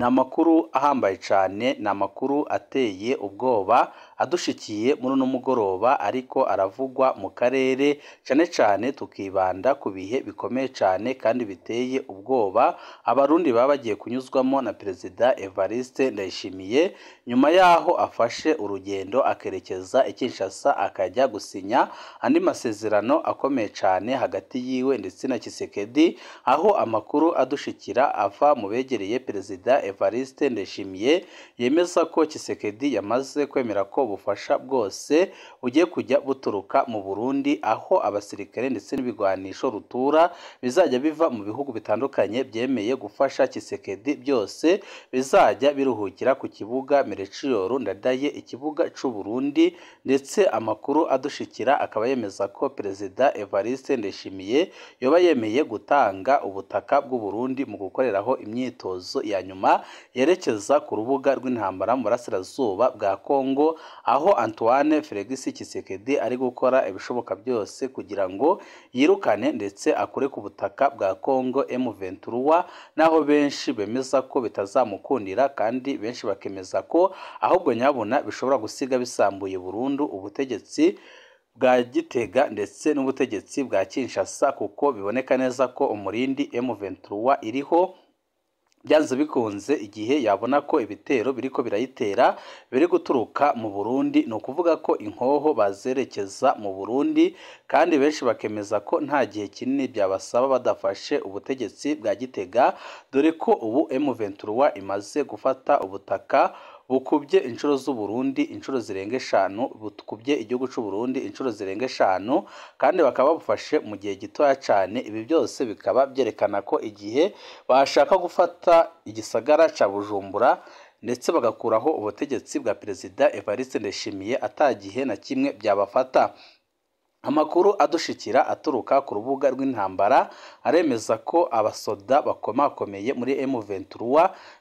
Ni amakuru ahambaye cyane, ni amakuru ateye ubwoba adushikiye muri uno mugoroba ariko aravugwa mu karere, cyane cyane tukibanda ku bihe bikomeye cyane kandi biteye ubwoba Abarundi baba bagiye kunyuzwamo na Perezida Evariste Ndayishimiye, nyuma yaho afashe urugendo akerekeza i Kinshasa akajya gusinya andi masezerano akomeye cyane hagati yiwe ndetse na Tshisekedi, aho amakuru adushikira ava mu begereye Perezida Evariste Ndayishimiye yemeza ko Tshisekedi yamaze kwemera ko ubufasha bwose bugiye kujya buturuka mu Burundi, aho abasirikare ndetse n'ibigwanisho rutura bizajya biva mu bihugu bitandukanye byemeye gufasha Tshisekedi, byose bizajya biruhukira ku kibuga Melchior Ndadaye, ikibuga c'u Burundi. Ndetse amakuru adushikira akaba yemeza ko Perezida Evariste Ndayishimiye yoba yemeye gutanga ubutaka bw'u Burundi mu gukoreraho imyitozo ya nyuma yerekeza ku rubuga rw'intambara mu burasirazuba bwa Kongo, aho Antoine Felix Tshisekedi ari gukora ibishoboka byose kugira ngo yirukane ndetse akure ku butaka bwa Kongo M23, naho benshi bemeza ko bitazamukundira kandi benshi bakemeza ko ahubwo nyabuna bishobora gusiga bisambuye burundu ubutegetsi bwa Gitega ndetse n'ubutegetsi bwa Kinshasa, kuko biboneka neza ko umurindi M23 iriho byanze bikunze igihe yabona ko ibitero biriko birayitera biri guturuka mu Burundi, ni ukuvuga ko inkoho bazerekeza mu Burundi, kandi benshi bakemeza ko nta gihe kinini byabasaba badafashe ubutegetsi bwa Gitega, dore ko ubu M23 imaze gufata ubutaka bukubye inshuro z'u Burundi inshuro zirenga eshanu, bukubye igihugu cy'u Burundi inshuro zirenga eshanu, kandi bakaba babufashe mu gihe gitoya cyane. Ibi byose bikaba byerekana ko igihe bashaka gufata igisagara cya Bujumbura ndetse bagakuraho ubutegetsi bwa Perezida Evariste Ndayishimiye atagihe na kimwe byabafata. Amakuru adushikira aturuka ku rubuga rw'intambara aremeza ko abasoda bakomakomeye muri M23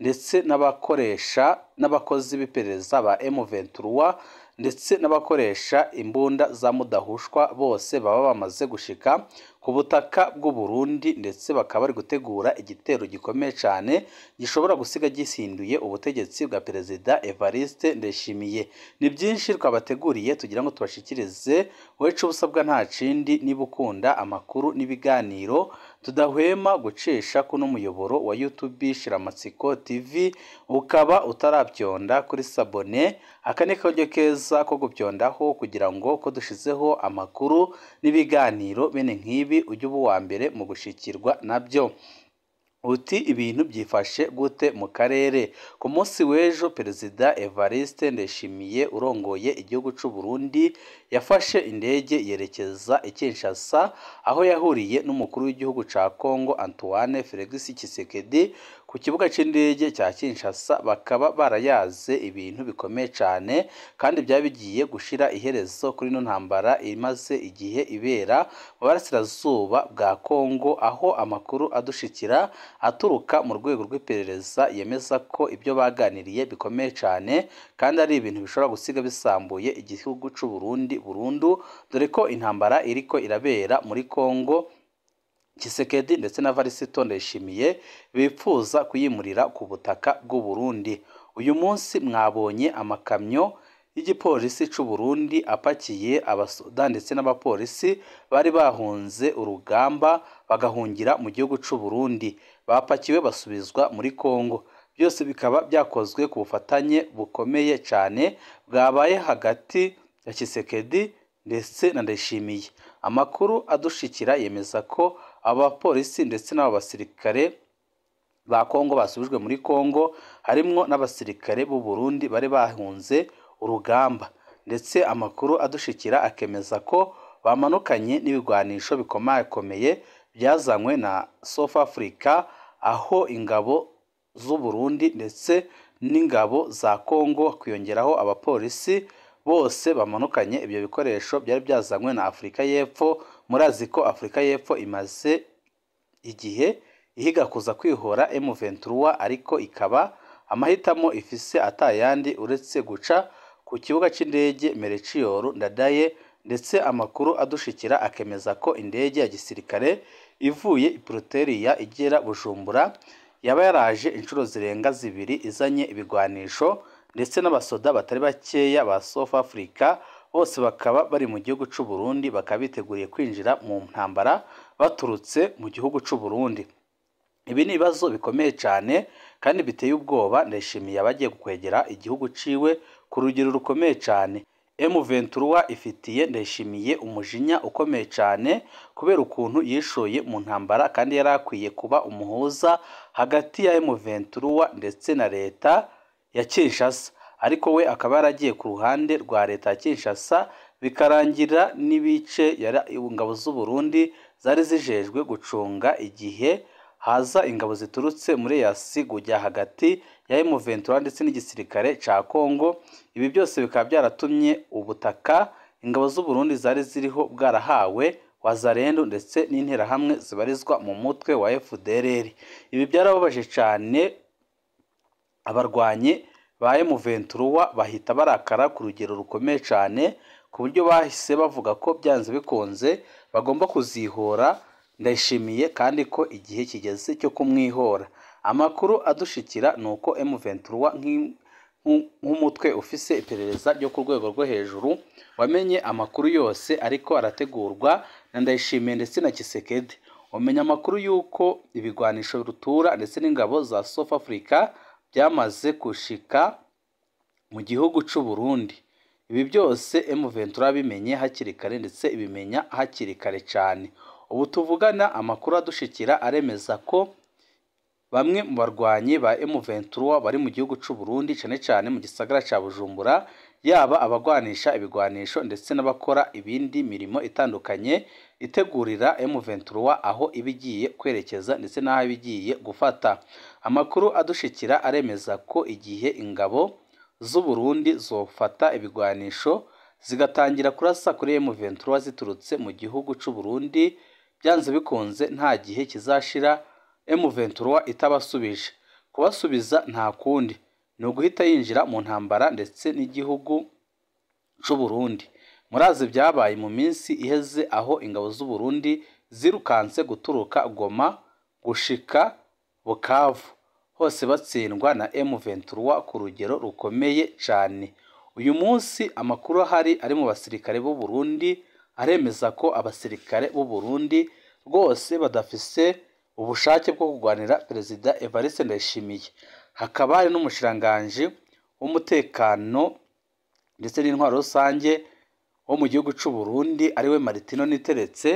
ndetse n'abakoresha n'abakozi b'iperereza ba M23 ndetse n'abakoresha imbunda za mudahushwa bose baba bamaze gushika ku butaka bw'u Burundi, ndetse bakaba bari gutegura igitero gikomeye cyane gishobora gusiga gisinduye ubutegetsi bwa Perezida Evariste Ndayishimiye. Ni byinshi twabateguriye tugira ngo tubashikirize, wowe ubusabwa nta kindi niba ukunda amakuru n'ibiganiro tudahwema gucisha kuno muyoboro wa YouTube Shiramatsiko TV, ukaba utarabyonda kuri sabone, aka ni karyo keza ko gubyondaho kugira ngo ko dushizeho amakuru n'ibiganiro bene nk'ibi ujye uba uwa mbere mu gushikirwa nabyo. Uti ibintu byifashe gute mu karere? Ku munsi w'ejo Perezida Evariste Ndayishimiye urongoye igihugu cy'u Burundi yafashe indege yerekeza i Kinshasa, aho yahuriye n'umukuru w'igihugu cya Kongo Antoine Felix Tshisekedi ku kibuga cy'indege cya Kinshasa, bakaba barayaze ibintu bikomeye cyane kandi byaba bigiye gushira iherezo kuri ino ntambara imaze igihe ibera mu burasirazuba bwa Kongo, aho amakuru adushikira aturuka mu rwego rw'iperereza yemeza ko ibyo baganiriye bikomeye cyane kandi ari ibintu bishobora gusiga bisambuye igihugu cy'u Burundi burundu, dore ko intambara iriko irabera muri Kongo Tshisekedi ndetse na Varisito Ndayishimiye bipfuza kuyimurira ku butaka bw'u Burundi. Uyu munsi mwabonye amakamyo y'igipolisi cy'u Burundi apakiye abasoda ndetse n'abapolisi bari bahunze urugamba bagahungira mu gihugu cy'u Burundi, bapakiwe basubizwa muri Kongo. Byose bikaba byakozwe ku bufatanye bukomeye cyane bwabaye hagati ya Tshisekedi ndetse na Ndayishimiye. Amakuru adushikira yemeza ko abapolisi ndetse n'aba basirikare ba Kongo basubijwe muri Kongo, harimwo n'abasirikare b'u Burundi bari bahunze urugamba, ndetse amakuru adushikira akemeza ko bamanukanye n'ibigwanisho bikomakomeye byazanywe na South Africa, aho ingabo z'u Burundi ndetse n'ingabo za Kongo kwiyongeraho abapolisi bose bamanukanye ibyo bikoresho byari byazanywe na Afurika y'Epfo. Murazi ko Afurika y'Epfo imaze igihe ihiga kuza kwihora M23, ariko ikaba amahitamo ifise atayandi uretse guca ku kibuga cy'indege Melchior Ndadaye, ndetse amakuru adushikira akemeza ko indege ya gisirikare ivuye i Pretoria igera Bujumbura yaba yaraje inshuro zirenga zibiri izanye ibigwanisho ndetse n'abasoda batari bakeya ba South Africa, bose bakaba bari mu gihugu c'u Burundi, bakaba biteguriye kwinjira mu ntambara baturutse mu gihugu c'u Burundi. Ibi ni ibibazo bikomeye cyane kandi biteye ubwoba. Ndayishimiye abagiye gukwegera igihugu ciwe ku rugero rukomeye cyane. M23 ifitiye Ndayishimiye umujinya ukomeye cyane kubera ukuntu yishoye mu ntambara, kandi yari akwiye kuba umuhuza hagati ya M23 ndetse na leta ya Kinshasa, ariko we akaba yaragiye ku ruhande rwa leta ya Kinshasa, bikarangira n'ibice ingabo z'u Burundi zari zijejwe gucunga igihe haza ingabo ziturutse muri EAC kujya hagati ya M23 ndetse n'igisirikare ca Congo. Ibi byose bikaba byaratumye ubutaka ingabo z'u Burundi zari ziriho bwarahawe Wazalendo ndetse n'interahamwe zibarizwa mu mutwe wa FDLR. Ibi byarababaje cyane abarwanyi ba M23, bahita barakara ku rugero rukomeye cyane, ku buryo bahise bavuga ko byanze bikunze bagomba kuzihora Ndayishimiye, kandi ko igihe kigeze cyo kumwihora. Amakuru adushikira ni uko M23 nk'umutwe ufise iperereza ryo ku rwego rwo hejuru wamenye amakuru yose ariko arategurwa na Ndayishimiye ndetse na Tshisekedi. Wamenya amakuru y'uko ibigwanisho rutura ndetse n'ingabo za South Africa byamaze gushika mu gihugu c'u Burundi. Ibi byose M23 bimenye hakiri kare ndetse ibimenya hakiri kare cyane. Ubu tuvugana amakuru adushikira aremeza ko bamwe mu barwanyi ba M23 bari mu gihugu c'u Burundi, cyane cyane mu gisagara ca Bujumbura, yaba abagwanisha ibigwanisho ndetse n'abakora ibindi mirimo itandukanye itegurira M23 aho ibigiye kwerekeza ndetse n'aho ibigiye gufata. Amakuru adushikira aremeza ko igihe ingabo z'u Burundi zofata ibigwanisho zigatangira kurasa kuri M23 ziturutse mu gihugu c'u Burundi, byanze bikunze nta gihe kizashira M23 itabasubije. Kubasubiza nta kundi, ni uguhita yinjira mu ntambara ndetse n'igihugu c'u Burundi. Murazi byabaye mu minsi iheze aho ingabo z'u Burundi zirukanse guturuka Goma gushika Bukavu, hose batsindwa na M23 ku rugero rukomeye cyane. Uyu munsi amakuru ahari ari mu basirikare b'u Burundi aremeza ko abasirikare b'u Burundi rwose badafise ubushake bwo kurwanira Perezida Evariste Ndayishimiye. Hakaba hari n'umushiranganji w'umutekano ndetse n'intwaro rusange wo mu gihugu c'u Burundi ariwe Martino Niteretse,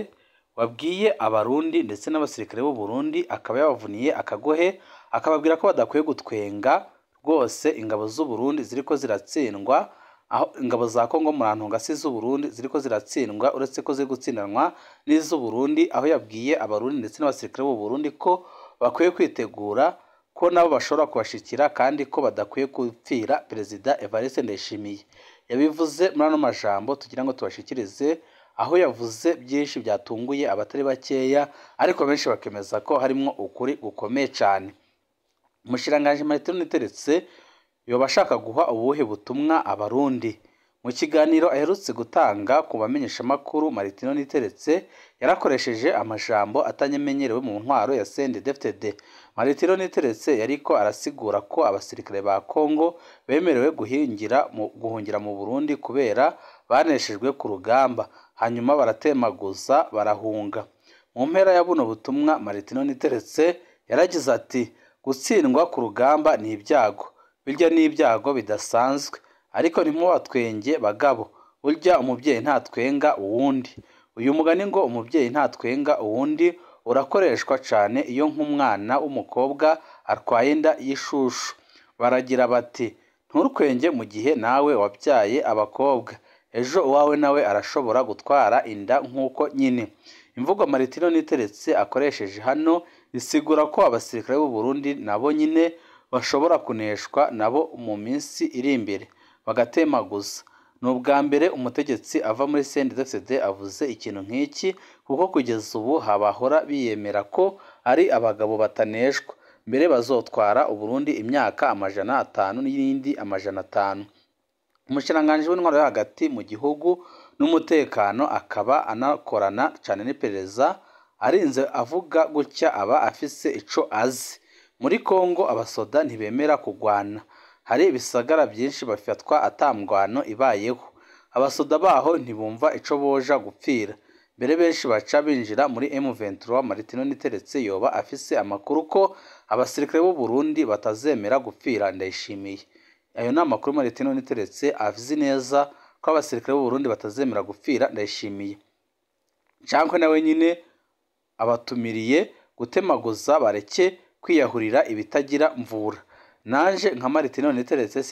wabwiye abarundi ndetse n'abasirikare b'u Burundi, akaba yabavuniye akagohe, akababwira ko badakwiye gutwenga rwose ingabo z'u Burundi ziriko ziratsindwa, aho ingabo za Kongo murantunga si z'u Burundi ziriko ziratsindwa, uretse ko ziri gutsindanwa n'iz'u Burundi, aho yabwiye abarundi ndetse n'abasirikare b'u Burundi ko bakwiye kwitegura ko nabo bashobora kubashikira kandi ko badakwiye gupfira Perezida Evariste Ndayishimiye. Yabivuze muri ano majambo tugira ngo tubashikirize, aho yavuze byinshi byatunguye abatari bakeya, ariko benshi bakemeza ko harimo ukuri gukomeye cyane. Umushikiranganji Martino Niteretse yoba ashaka guha ubuhe butumwa abarundi? Mu kiganiro aherutse gutanga ku bamenyeshamakuru, Martino Niteretse yarakoresheje amajambo atamenyerewe mu ntwaro ya CNDD-FDD. Martino Niteretse yariko arasigura ko abasirikare ba Kongo bemerewe guhungira mu Burundi kubera baneshejwe ku rugamba, hanyuma baratemaguza barahunga. Mu mpera ya buno butumwa, Martino Niteretse yaragize ati: gutsindwa ku rugamba ni ibyago, birya ni ibyago bidasanzwe, ariko ntimubatwenge bagabo, burya umubyeyi ntatwenga uwundi. Uyu mugani ngo umubyeyi ntatwenga uwundi urakoreshwa cyane iyo nk'umwana w'umukobwa arwaye inda y'ishushu. Baragira bati: nturwenge mu gihe nawe wabyaye abakobwa, ejo uwawe nawe arashobora gutwara inda nk'uko nyine. Imvugo Martino Niteretse akoresheje hano isigura ko abasirikare b'u Burundi nabo nyine bashobora kuneshwa nabo mu minsi iri imbere bagatemaguza. Ni ubwa mbere umutegetsi ava muri CNDD-FDD avuze ikintu nk'iki, kuko kugeza ubu habahora biyemera ko ari abagabo bataneshwa, mbere bazotwara Uburundi imyaka 500 n'iyindi 500. Umushikiranganji w'intwaro yo hagati mu gihugu n'umutekano akaba anakorana cyane n'iperereza, arinze avuga gutya aba afise ico azi. Muri Kongo abasoda ntibemera kugwana, hari ibisagara byinshi bafatwa ata ngwano ibayeho, abasoda baho ntibumva ico boja gupfira, mbere benshi baca binjira muri M23. Martino Niteretse yoba afise amakuru ko abasirikare b'u Burundi batazemera gupfira Ndayishimiye. Ayo ni amakuru Martino Niteretse azi neza ko abasirikare b'u Burundi batazemera gupfira Ndayishimiye, canke nawe nyine abatumiriye gutemaguza bareke kwiyahurira ibitagira mvura. Nanje nka Martino Niteretse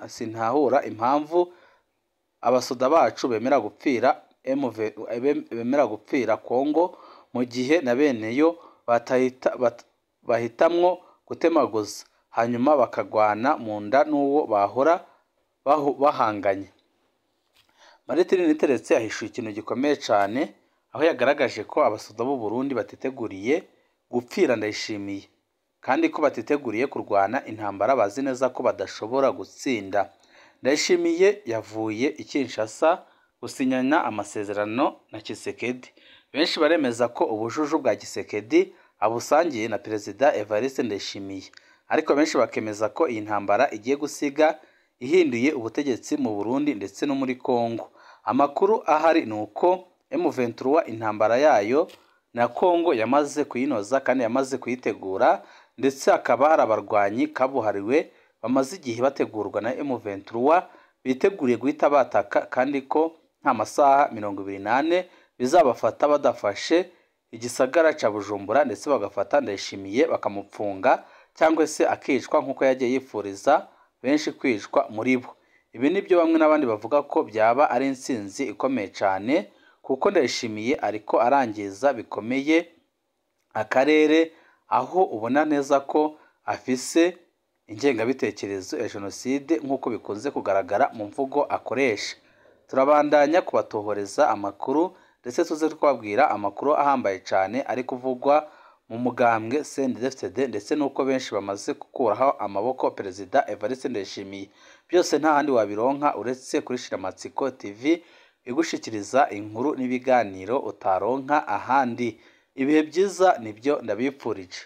sintahura impamvu abasoda bacu bemera gupfira bemera gupfira Kongo mu gihe na beneyo bahitamwo gutemaguza hanyuma bakagwana mu nda n'uwo bahora bahanganye. Martino Niteretse yahishuye ikintu gikomeye cane, aho yagaragaje ko abasoda b'u Burundi batiteguriye gupfira Ndayishimiye, kandi ko batiteguriye kurwana intambara bazi neza ko badashobora gutsinda. Ndayishimiye yavuye i Kinshasa gusinyana amasezerano na Tshisekedi. Benshi baremeza ko ubujuju bwa Tshisekedi abusangiye na Perezida Evariste Ndayishimiye, ariko benshi bakemeza ko iyi ntambara igiye gusiga ihinduye ubutegetsi mu Burundi ndetse no muri Kongo. Amakuru ahari ni uko M23 intambara yayo na Kongo yamaze kuyinoza kandi yamaze kuyitegura, ndetse hakaba hari abarwanyi kabuhariwe bamaze igihe bategurwa na M23 biteguriye guhita bataka, kandi ko nta masaha 24 bizabafata badafashe igisagara ca Bujumbura, ndetse bagafata Ndayishimiye bakamupfunga cyangwa se akicwa nk'uko yagiye yifuriza benshi kwicwa muri bo. Ibi nibyo bamwe n'abandi bavuga ko byaba ari intsinzi ikomeye cyane, kuko Ndayishimiye ariko arangiza bikomeye akarere, aho ubona neza ko afise ingengabitekerezo ya jenoside nk'uko bikunze kugaragara mu mvugo akoresha. Turabandanya kubatohoreza amakuru ndetse tuze twabwira amakuru ahambaye cyane ari kuvugwa mu mugambwe CNDD-FDD, ndetse n'uko benshi bamaze gukuraho amaboko Perezida Evariste Ndayishimiye. Byose nta handi wabironka uretse kuri Shiramatsiko TV igushikiriza inkuru n'ibiganiro utaronka ahandi. Ibihe byiza nibyo ndabipfurije.